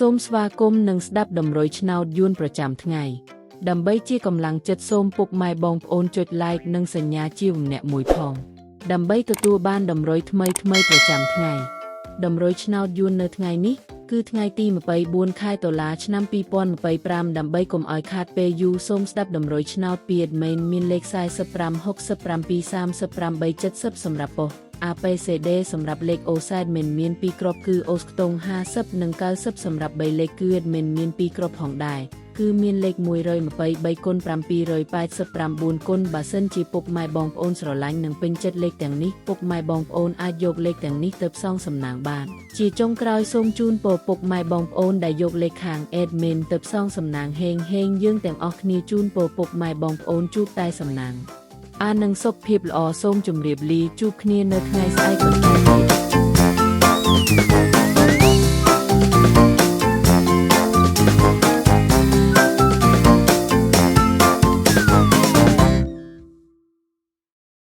សូមស្វាគមន៍និងស្ដាប់តម្រុយឆ្នោតយួនប្រចាំថ្ងៃ ដើម្បីជាកម្លាំងចិត្តសូមពុកម៉ែបងប្អូនចុច like និងសញ្ញាជាវម្នាក់មួយផង ដើម្បីទទួលបានតម្រុយថ្មីៗប្រចាំថ្ងៃ តម្រុយឆ្នោតយួននៅថ្ងៃនេះ គឺថ្ងៃទី24ខែតុលាឆ្នាំ2025ដើម្បីកុំឲ្យខាតពេលយូរសូមស្ដាប់តម្រុយឆ្នោតពី admin មានលេខ45 67 38 70សម្រាប់ប៉ុស្តិ៍ APCD សម្រាប់លេខអូសែតមិនមាន2គ្រាប់គឺអូសខ្ទង់50និង90សម្រាប់3លេខគឺ admin មាន2គ្រាប់ផងដែរគឺមានលេខ123គុណ789គុណបើសិនជាពុកម៉ែបងប្អូនស្រឡាញ់និងពេញចិត្តលេខទាំងនេះពុកម៉ែបងប្អូនអាចយកលេខទាំងនេះទៅផ្សងសំណាងបាន ជាចុងក្រោយសូមជូនពរពុកម៉ែបងប្អូនដែលយកលេខខាង admin ទៅផ្សងសំណាងហេងហេងយើងទាំងអស់គ្នាជូនពរពុកម៉ែបងប្អូនជួបតែសំណាងអានឹងសុខភាពល្អសូមជម្រាបលាជួបគ្នានៅថ្ងៃស្អែកបន្តទៀត។